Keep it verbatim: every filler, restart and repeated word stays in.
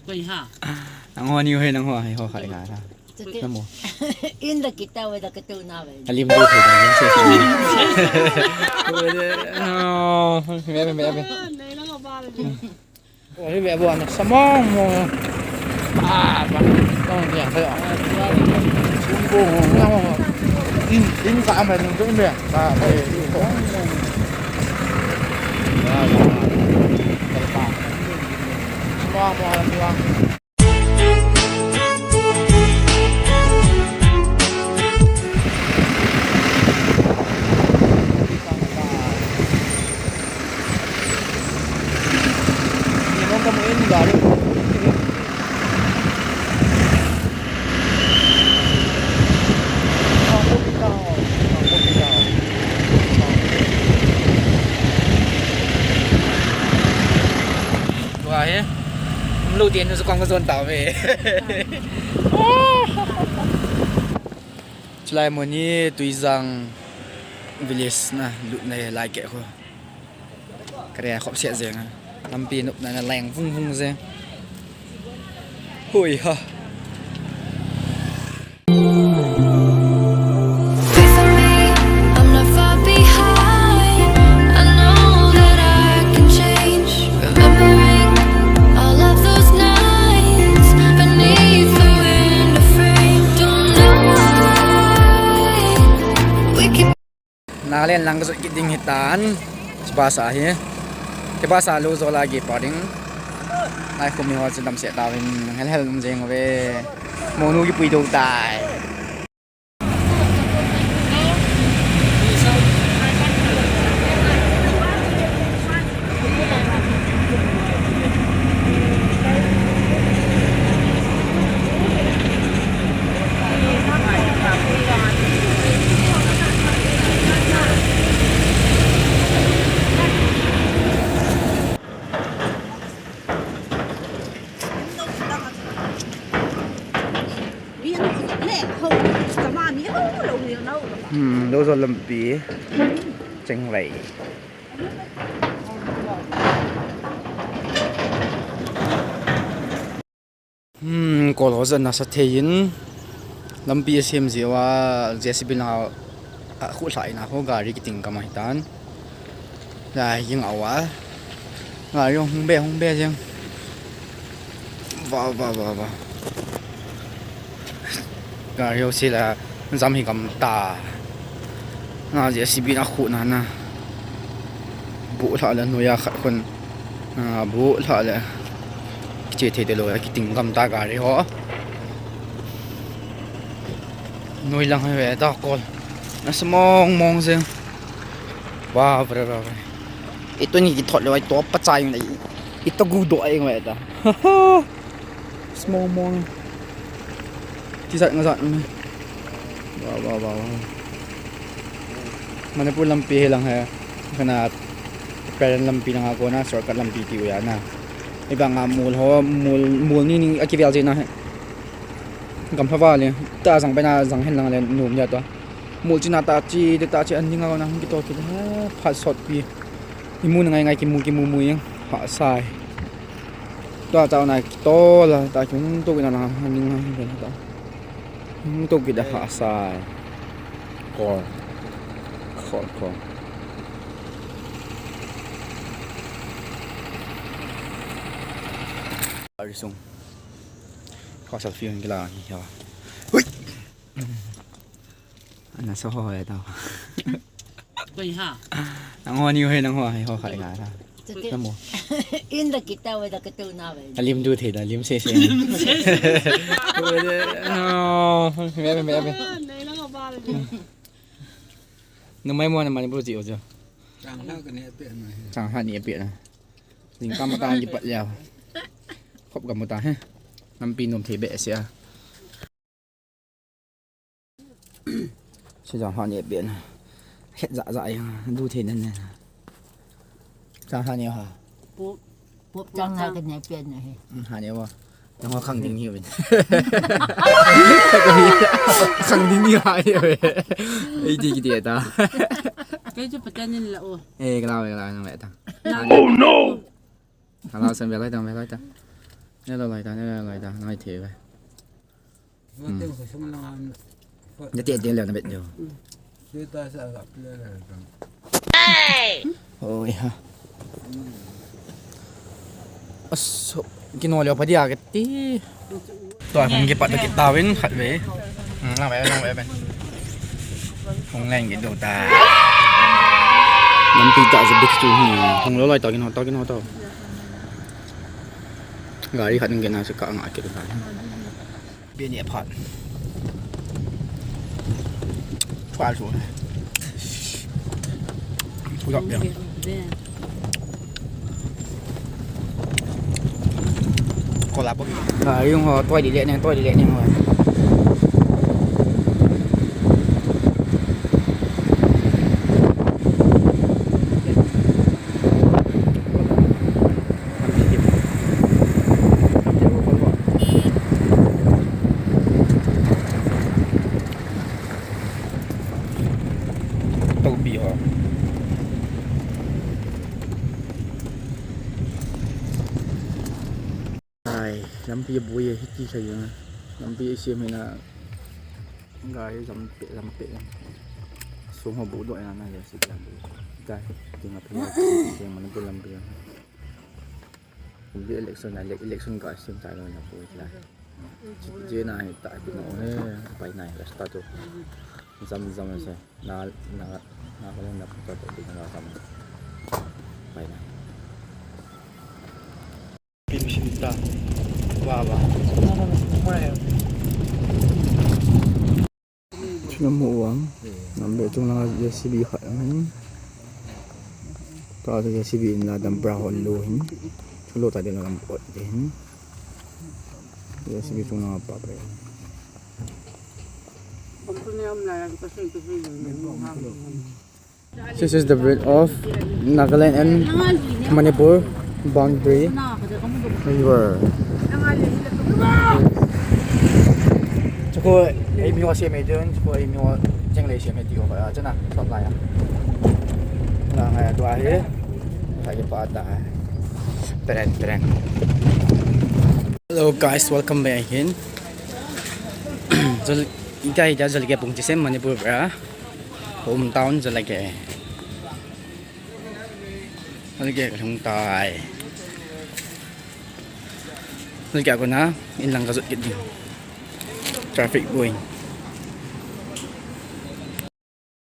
Koi ha. Nang ho ni ho, nang ho, hai ho khai na. Namo. In da kita we da katu na we. Alim du thei da, lim se se. Oh, me, me, me, me. Nei la ba le. Oh, ni me bo na samong mo. Ba, ba. Tong dia, ba. Sum bo, na mo. In, in ka am, in, in me. Ba, ba, in, in ko. Ba, ba. Mo, mo, mo. Tua hi. Umlo tin nu sukang ka zon tau ve. Chulai mun hi Tuijang village na lut na lai ke ko. Kare khop sia jeng. Lampi nop na na leng vung vung jeng. Hui ha. Wait for me, I'm not far behind. I know that I can change. Remembering all of those nights beneath the window frame. Don't know why we keep Nagaland lang ka jot kit ding hitan. Bus ahi. Ke bus a lo jo la gi pa ding. Ai, khumi ho chu dam se ta vin hel hel um jeng ve. Monu ki pui do tai. Hmm, those are lampi. Cheng wei. Hmm, kol ho jat nasa thei in lampi a sem jeh uva J C B na a khu lha in a ho gari kiting kam ahi tan. Lai ging awa. Gari hung be, hung be jeng. Wa, wa, wa, wa. Gari ho sila jam hi gam ta. Na J C B na khu na na. Bu lha le noya khat khun. Ah, bu lha le. Kiche thei te lo ya kiting gam ta gari ho. Noi lang hai ve ta kol. Na sa mong mong jeng. Wa, wa, wa, wa. Ito ni kithot le wa ito pa chai na. Ito gu do ai ngai ta. Small mong. Ti jat nga jat me. Wa, wa, wa, wa. Manipur lampi hi lang hai. Kana parallel lampi lang a kona shortcut lampi ti u ya na. Iba nga mol ho, mol, mol ni ni a kivel je na hai. Gam lha va le. Ta jang pe na jang hen lang le nom ya to. Mol chi na ta chi, de ta chi an ni nga na hung kito kit. Phat sot pi. Imu na ngai ngai kimu kimu mu yang. Ha sai. Tua chau na kitol a, ta ki hung tou kit na la, hung tou kit a ha sai. Kol. Kol, kol. Ari sung. Kau selfie hung kila ni ya. Hui. Ana so ho ya tau. Koi ha. Nang ho ni ho, nang ho, hai ho khai na. Namo. In da kita we da katu na we. Alim du thei da, lim se se. Oh, me, me, me, me. Numei mo na Manipur ji o jo. Chang ha ka ne pe na. Chang ha ni pe na. Jing kam ta ni pat ya. Khop gam ta he. Lampi nom thei be se a. Sijang ha ni pe na. Het ja ja yang du thei nan na. Chang ha ni ha. Pu, pu chang ha ka ne pe na he. Hmm, ha ni wa. Nang wa khang ding ni win. Khang ding ni ha ni win. Ei di ki di ta. Kei chu patan in la o. Eh, kala we kala nang we ta. Oh no. Kala san we lai ta, we lai ta. Ne la lai ta, ne la lai ta, ngai the ve. Vate ko sung lang an. Ne te te le na bet jo. Seta sa ga ple le. Oi ha. Aso, kino leo pha dia kati. Tua hung kipat kit tauvin khat ve. Hmm, lang ve, lang ve, ve. Hung leng kit diu ta. Lampi ta chu bik chu hi. Hung lou lai ta kino, ta kino ta. Gari khat nge na se ka nga kit ta. Bini aphat. Pha chu. Pulak ya. Kola pagi. Gari ho toi di le ne, toi di le ne ho. Topi ho. Ai, lampi aboi e, hiti thei jong. Lampi asem hina, gari jam pe, jam pe. Sung ho bu do na na le si lampi. Gari, tinga pe, tinga mana bu lampi. Kumbi election na, ele-, election ka sim ta lo na pu la. Je na hi ta ku no he, pai na hi rasta tu. Jam jam se. Na, na, na ko na pu ta tu na jam. Pai na. Pin sim ta. Wa wa. Chuna mu uang. Nambe chung langa J C B khat ahin. Tua chu J C B in la dumper hol lou hin. Chu lou ta ding lam ot ding hin. J C B chung langa pa pe. This is the bridge of Nagaland and Manipur boundary river. Chukhu, ei mi ho sem ei dun, chukhu ei mi ho cheng lei sem ei ti ho, ah, chana, sot lai a. Na ngai tua hi, sai pa ta. Tren, tren. Hello guys, welcome back again. Jol, ita ita jol ke pung chisem Manipur pra. Hometown Jolake. Jolake kalhung tai. Jolake a kona, in lang kajot kit ding. Traffic boy.